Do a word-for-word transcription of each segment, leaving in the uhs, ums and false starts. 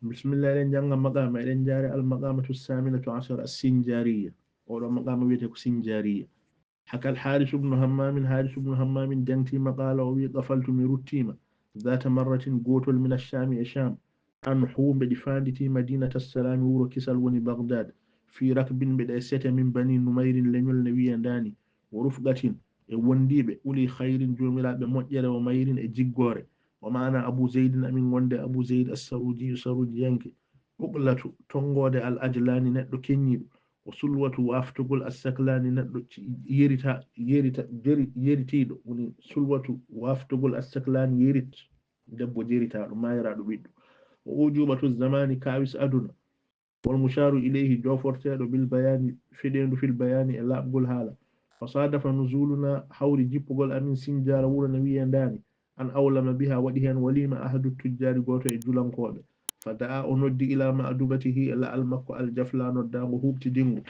Bismillah, eɗen jannga maqama, eɗen jaare al maqamatu saminatu ashara as-sinjariya. Oɗo maqama wiyete ko sinjariya. Hakal Haris ibnu Hammamin, Haris ibnu Hammamin jangti maqala, o wi: "Qafaltu, mi ruttima, zata marratin, gotol min ash-Shami, e Sham, an hu, mbeɗi fanditi Madinata Salami, wuro kisal woni Baghdad, fi rakbin, mbeɗa e sete, min Bani Numayrin, leñol ne wiye Ndani, wa rufqatin, e wondiɓe, uli khayrin, jomiraɓe moƴƴere, wa mayrin, e jiggore. Wa ma'ana Abu Zaydin, amin wonde Abu Zayd as-Saruji, Sarujiyanke, uqlatu, tongode al ajlani, neɗɗo keññiɗo, wa sulwatu, waftugol, as-saklani, neɗɗo ci-, yerita, yerita, jeri-, yeritiɗo, woni sulwatu, waftugol, as-saklani, yerit, debbo jeritaɗo, mayraɗo ɓiɗɗo. Wa ujubatu zamani, kawis aduna, wal musharu ilayhi, joforteɗo, bil bayani, feɗendu, fil bayani, e laɓgol haala. Fa sadafa nuzuluna, hawri jippugol amin Sinjara, wuro ne wiye Ndani, an awlama biha, waɗi hen walima ahadu tujjari, goto e julankoɓe. Fa da'a, o noddi, ila ma'dubatihi, e la'al makko al jafla, noddango huɓtidingo,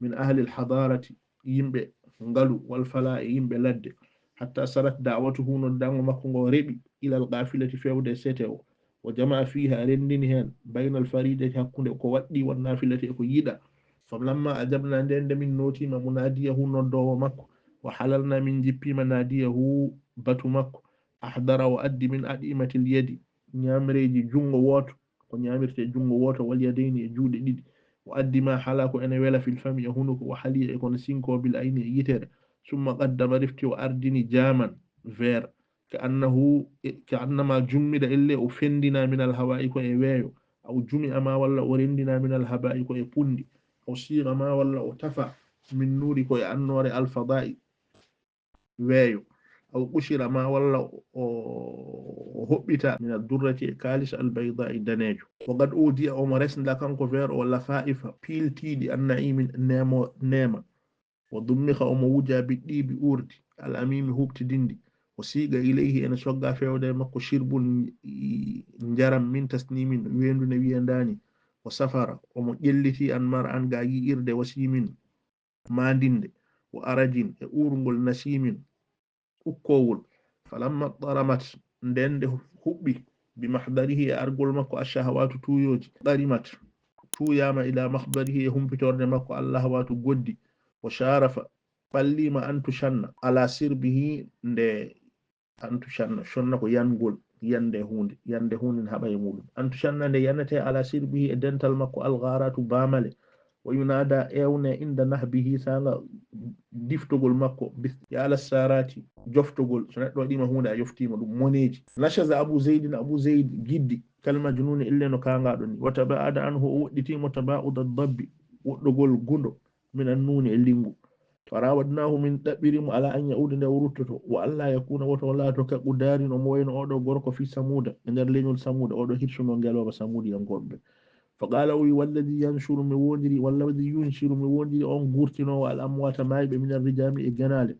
min ahli al hadarati, yimɓe ngalu, wal fala, e yimɓe ladde. Hatta sarat da'watuhu, noddango makko ngo reɓi, ila al qafilati, fewde sete o. Wa jama'a fiha, rendini hen, bayna al faridati, hakkunde ko waɗɗi, wan nafilati, e ko yiɗa. Fa lamma ajabna, nden nde min notima, munadiyahu, noddowo makko, wa halalna, min jippima, nadiyahu, batu makko, ahdara, o addi, min adimati al yadi, ñamreji jungo woto, ko ñamirte e jungo woto, wal yadayni, e juuɗe ɗiɗi. O addi ma hala ko ene wela, fil fami, e hunuko, wa haliya, e kono sinko, bil ayni, e yitere. Summa qaddama, refti, o ardini, jaman, verre, ka annahu, e, ka annama jummida, elle o fendina, min al hawa'i, ko e weeyo, aw jumi'a ma, walla o rendina, min al haba'i, ko e punndi, aw siqa ma, walla o tafa, min nuri, ko e annore, al fada'i, weeyo, aw qushira ma, walla o, o hoɓɓita, min ad-durrati, e kaalis, al bayda'i, daneejo. Wa qad udiya, omo resnda kanko verre o, lafa'ifa, piiltiiɗi, an na'imi, neemo, neema. Wa dummikha, omo wuja, bi ɗibi, urdi, al amimi, huɓtidindi. Wa siqa ilayhi, ene sogga fewde e makko, shirbun, i, njaram, min tasnimin, weendu ne wiye Ndani. Wa safara, omo ƴelliti, an mar an ga yi'irde, wasimin, maandinde, wa arajin, e uurngol, nasimin, ukkowol. Falamma taramat, nden nde huɓɓi, bi mahdarihi, e argol makko, ashahawatu, tuuyooji, qarimat, tuuyaama, ila mahdarihi, e humpitorde makko, allahawatu, goddi, wa sharafa, ɓallima, an tushanna, ala sirbihi, nde an tushanna, shonna ko yangol, yande hunde, yande hunde ne haɓa e muɗum. An tushanna, nde yanete, ala sirbihi, e dental makko, al gharatu, bamale. Wa yunada, ewne, inda nahbihi, sanga diftogol makko, bis-, ya ala sarati, joftogol. So neɗɗo waɗima hunde, a yoftima ɗum, moneji. Nashaza Abu Zaydin, Abu Zayd giddi, kal majnuni, ille no kangaɗo ni. Wa taba'ada anhu, o woɗɗitimo, taba'uda dabbi, woɗɗogol gundo, min annuni, e lingu. Farawadnahu, min ɗaɓɓiri mo, ala an ya'uda, nde o ruttoto, wa alla yakuna, woto o laato, ka qudari, no mo wayno oɗo gorko, fi Samuda, e nder leñol Samuda, oɗo hirsuno ngelooba Samudiyankoɓe ɓe. Fa qala, o wi, walladi yanshuru, mi wondiri, walladi yunshiru, mi wondiri on gurtinowo al amwata, mayɓe, min arrijami, e ganale.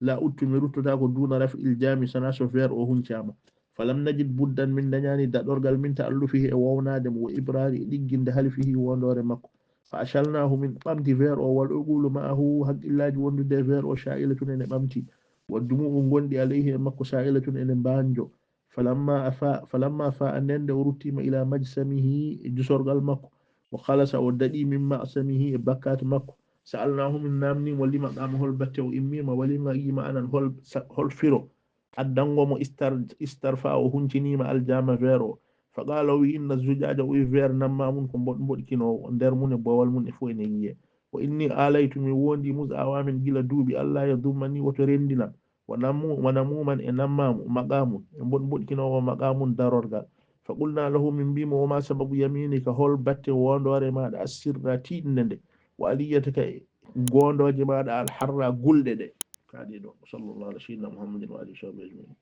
La uttu, mi ruttotako, duna raf'il jami, sana so verre o huncama. Falam najid buddan, min dañani daɗorgal, min ta'allufihi, e wownade mo, wa ibrari, e ɗigginde, halifihi, wondore makko. Fa ashalnahu, min ɓamti verre o, wal uqulu ma'ahu, haqqillaaji wondude e verre o, sha'ilatun, ene ɓamti, wa dumu'u, gonɗi, alayhi, e makko, sha'ilatun, ene mbanjo. Falamma afa, falamma fa'a, nden nde o ruttima, ila majsamihi, e jusorgal makko, wa khalasa, o daɗi, min ma'samihi, e bakkat makko, sa'alnahu, min namnimo, lima qama, hol batte o immima, walima yima anan, hol sa-, hol firo addango mo istar-, istarfa, o huncinima aljama verre o. Fa qala, o wi, inna zujaja, o wi, verre nammamun ko mboɗ-, mboɗkinowo, nder mun e bowal mun e fof ene yiye. Wa inni alaytu, mi wondi, mus awamin, gila duuɓi, alla yadummani, woto rendinam, wa namu-, wa namuman, e nammamu, maqamun, e mboɗ-, mboɗkinowo maqamun, darorgal. Fa qulna lahu, min mbimo, wa ma sababu yaminika, hol batte wondore maɗa, assirra, tiiɗnde nde, wa aliyataka, e gondoje maɗa, alharra, gulɗe ɗe. Kadi ɗo, sallallahu ala sayyidina Muhammadin wa alihi wa sahbihi ajma'in.